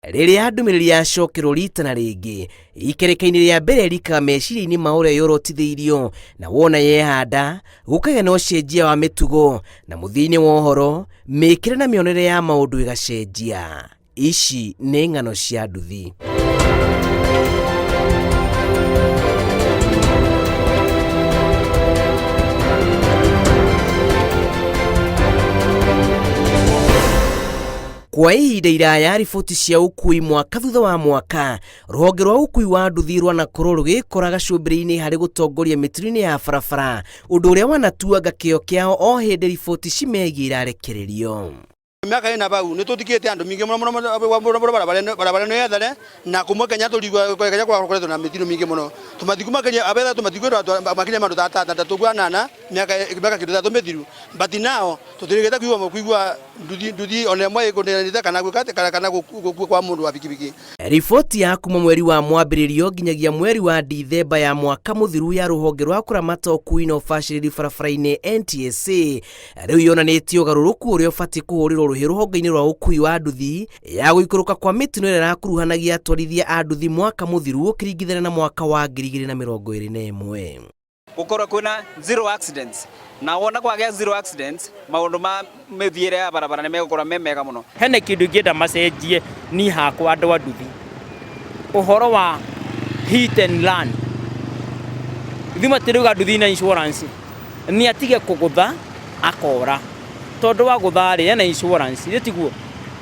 Rĩrĩa ndũmĩrĩri yacokerwo rita na rĩngĩ, ikereka-inĩ rĩa mbere ĩrikaga meciria-inĩ ma ũrĩa yorotithĩirio, na wona yehanda, gũkagĩa na ũcenjia wa mĩtugo, na mũthia-inĩ wa ũhoro, mĩkĩre na mĩonere ya maũndũ ĩgacenjia. Ici nĩ ng'ano cia nduthi. Kwa ihinda iraya riboti cia ũkui mwaka thutha wa mwaka, rũhonge rwa ũkui wa nduthi rwanakorwo rũgĩkora gacũmbĩrĩ-inĩ harĩ gũtongoria mĩtino-inĩ ya barabara, ũndũ ũrĩa wanatuanga kĩo kĩao o hĩndĩ riboti cimegiĩ irarekererio. Miaka ina bau nituthikite andu mingi muno muno muno muno barabara ino yethare na kumwe Kenya turigua Kenya kwakoretwo na mitino mingi muno tumathiku makinya abetha tumathiku makinya mandu ta tatatu kwa nana miaka miaka kindu thatu mithiru, but now tutirigite kuigua kuigua nduthi nduthi ona imwe ikunĩranĩte kana gwĩka kana kana gũkua kwa mũndũ wa bikibiki. Riboti ya kuma mweri wa mwambĩrĩrio nginyagia mweri wa Dithemba ya mwaka mũthiru ya rũhonge rwa kũramata ũkui na ũbacĩrĩri barabara-inĩ NTSA rĩu yonanĩtie ũgarũrũku ũrĩa ũbatiĩ kũhũrĩrwo rũhĩ rũhonge-inĩ rwa ũkui wa nduthi ya gũikũrũka kwa mĩtino ĩrĩa ĩrakuruhanagia atwarithia a nduthi mwaka mũthiru ũkĩringithania na mwaka wa 2021. Gukorwo kwina zero accidents, na wona kwagĩa zero accidents, maundu ma mithiire ya barabara ni megukorwo me mega muno. Hena kindu ingĩenda macenjie ni hakwa andũ a nduthi, ũhoro wa hit and run. Ithuĩ matirauga nduthi na insurance, nĩ atige kũgũtha akora, tondũ wa gũtha rĩ ena insurance, ĩ tiguo?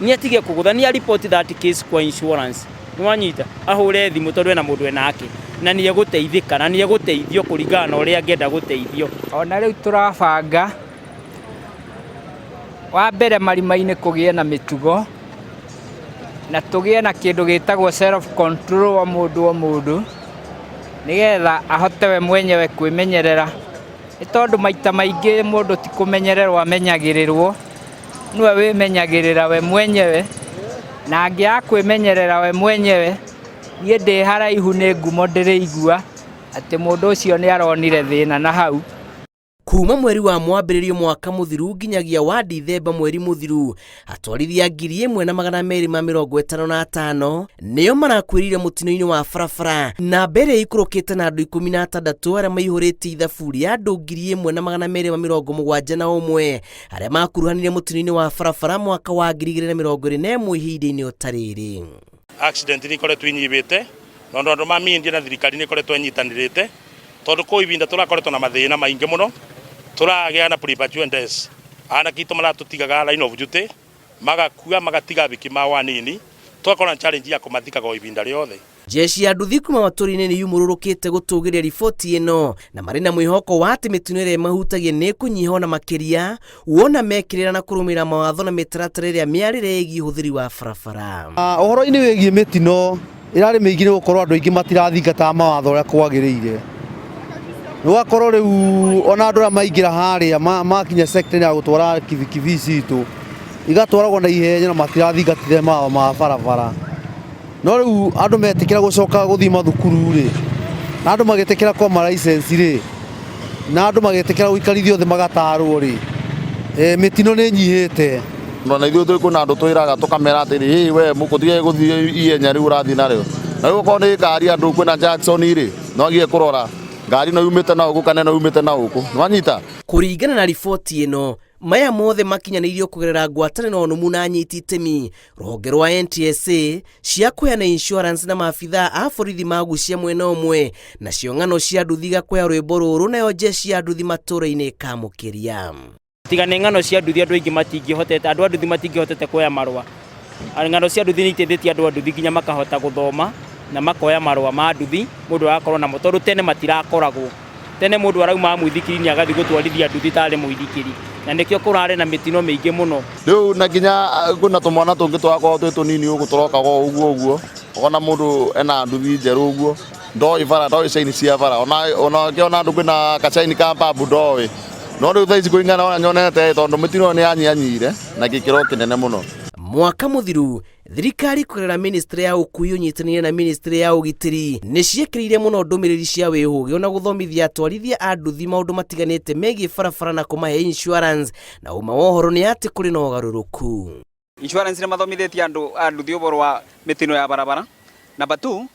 Nĩ atige kũgũtha, nĩ a report that case kwa insurance, nĩ wanyita? Ahũre thimũ tondũ ena mũndũ enake, na nĩ egũteithĩka na nĩ egũteithio kũringana na ũrĩa angĩenda gũteithio. Ona rĩu tũrabanga, wa mbere marima-inĩ kũgĩe na mĩtugo, na tũgĩe na kĩndũ gĩtagwo self control o mũndũ o mũndũ, nĩgetha ahote we mwenyewe kwĩmenyerera, nĩ tondũ maita maingĩ mũndũ ti kũmenyererwo amenyagĩrĩrwo, nĩwe wĩmenyagĩrĩra we mwenyewe, na angĩaga kwĩmenyerera we mwenyewe, niĩ ndĩ haraihu nĩ ngumo ndĩrĩigua, atĩ mũndũ ũcio nĩ aronire thĩna na hau. Kuma mweri wa mwambĩrĩrio mwaka mũthiru nginyagia wa Dithemba mweri mũthiru, atwarithia 1255 nĩo marakuĩrĩire mũtino-inĩ wa barabara, namba ĩrĩa ĩikũrũkĩte na andũ 16 arĩa maihũrĩtie ithabu rĩa andũ 1271 arĩa makuruhanire mũtino-inĩ wa barabara mwaka wa 2021 ihinda-inĩ o ta rĩrĩ. Accident nĩ ikoretwo inyihĩte tondũ andũ ma media na thirikari nĩ ikoretwo ĩnyitanĩrĩte, tondũ kwĩ ihinda tũrakoretwo na mathĩna maingĩ mũno, tũragĩa na premature deaths, anake aitũ maratũtigaga line of duty, magakua magatiga abiki mao anini, tũgakorwo na challenge ya kũmathikaga o ihinda rĩothe. Jeshi ya nduthi kuma matũũra-inĩ nĩ yumũrũrũkĩte gũtũgĩria riboti ĩno na marĩ na mwĩhoko wa atĩ mĩtino ĩrĩa ĩmahutagia nĩ ĩkũnyiha ona makĩria wona mekĩrĩra na kũrũmĩrĩra mawatho na mĩtaratara ĩrĩa mĩarĩre ĩgiĩ ũhũthĩri wa barabara. Ũhoro-inĩ wĩgiĩ mĩtino ĩrarĩ mĩingĩ nĩ gũkorwo andũ aingĩ matirathingata mawatho ũrĩa kwagĩrĩire. Ũgakorwo rĩu ona andũ arĩa maingĩra harĩa makinya sector ya gũtwara kibikibi citũ igatwaragwo na ihenya na matirathingatire mawatho ma barabara. No rĩu andũ metĩkĩra gũcoka gũthiĩ mathukuru rĩ, na andũ magĩtĩkĩra kwa license rĩ, na andũ magĩtĩkĩra gũikarithio thĩ magatarwo rĩ, mĩtino nĩ ĩnyihĩte. Ona ithuĩ twĩ kwĩna andũ twĩraga tũkamera atĩrĩ, hĩ we mũkũtige gũthiĩ ihenya rĩu ũrathiĩ narĩo. Na rĩu okorwo nĩ ngari andũ kwĩna Jackson rĩ, no agie kũrora ngari ĩno yumĩte na gũkũ kana ĩno yumĩte na gũkũ. Nĩwanyita? Kũringana na riboti ĩno, maya mothe makinyanĩirio kũgerera ngwatanĩro nũmu na anyiti itemi, rũhonge rwa NTSA, cia kũheana insurance na maabithaa a borithi magucia mwena ũmwe, nacio ng'ano cia nduthi igakwea rwĩmbo rũrũ nayo jeshi ya nduthi matũũra-inĩ ĩkamũkĩria. Tiga nĩ ng'ano cia nduthi andũ aingĩ matingĩhotete, andũ a nduthi matingĩhotete kuoya marũa. Ng'ano cia nduthi nĩ iteithĩtie andũ a nduthi nginya makahota gũthoma na makoya marũa ma nduthi mũndũ agakorwo namo, tondũ tene matirakoragwo. Tene mũndũ araumaga mũithikiri-inĩ agathiĩ gũtwarithia nduthi tarĩ mũithikiri, na nĩkĩo kũrarĩ na mĩtino mĩingĩ mũno. Rĩu na nginya kwĩna tũmwana tũngĩ tũrakorwo twĩ tũnini ũguo tũrokaga o ũguo ũguo, ũkona mũndũ ena nduthi njerũ ũguo, ndoĩ bara, ndoĩ caini cia bara, ona ona ũkĩona andũ kwĩna gacaini ka pump ndoĩ. No rĩu thaa ici kũringana na ũrĩa nyonete tondũ mĩtino ĩyo nĩ yanyihanyihire na gĩkĩro kĩnene mũno. Mwaka mũthiru, thirikari kũgerera ministry ya ũkui ũnyitanĩire na ministry ya ũgitĩri nĩ ciĩkĩrĩire mũno ndũmĩrĩri cia wĩhũgĩo na gũthomithia atwarithia a nduthi maũndũ matiganĩte megiĩ barabara na kũmahe insurance, na ũma wa ũhoro nĩ atĩ kũrĩ na ũgarũrũku. Insurance nĩ mathomithĩtie andũ a nduthi ũboro wa mĩtino ya barabara. Number 2,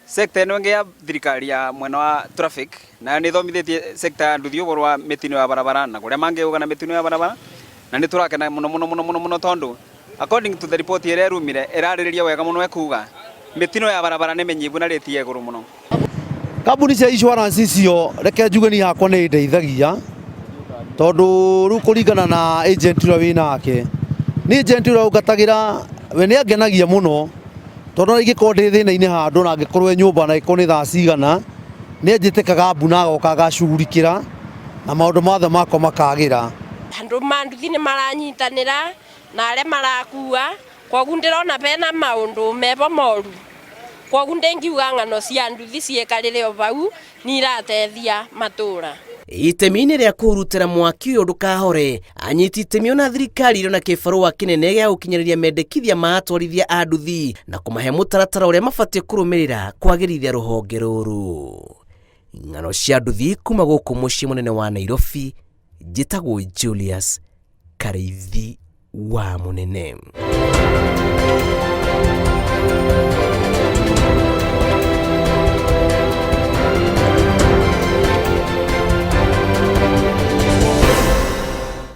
sector ĩno ĩngĩ ya thirikari ya mwena wa traffic nayo nĩ ĩthomithĩtie sector ya nduthi ũboro wa mĩtino ya barabara na kũrĩa mangĩũga na mĩtino ya barabara, na nĩ tũrakena mũno mũno mũno mũno mũno tondũ according to the report ĩrĩa ĩrumire ĩrarĩrĩria wega mũno ĩkuga mĩtino ya barabara nĩ mĩnyibu na rĩti ya igũrũ mũno. Kambuni cia insurance icio reke njuge niĩ hakwa nĩ indeithagia tondũ rĩu kũringana na agent ũrĩa wĩ nake, niĩ agent ũrĩa ũngatagĩra we nĩ angenagia mũno tondũ ona ingĩkorwo ndĩ thĩna-inĩ handũ na angĩkorwo e nyũmba na angĩkorwo nĩ thaa cigana, nĩ anjĩtĩkaga mbu na agoka agacugurikĩra na maũndũ mothe makwa makagĩra. Andũ ma nduthi nĩ maranyitanĩra na arĩa marakua, kwoguo ndĩrona bena maũndũ mevo moru. Kwoguo ndĩngiuga ng'ano cia nduthi ciĩkarĩre o vau nĩ iratethia matũra. Itemi-inĩ rĩa kũhurutĩra mwaki ũyũ ndũkahore, anyiti itemi ona thirikari irĩ na kĩbarũa kĩnene gĩa gũkinyanĩria mendekithia ma atwarithia a nduthi na kũmahe mũtaratara ũrĩa mabatiĩ kũrũmĩrĩra kwagĩrithia rũhonge rũrũ. Ng'ano cia nduthi kuma gũkũ mũciĩ mũnene wa Nairobi, njĩtagwo Julius Karĩithi wa Mũnene.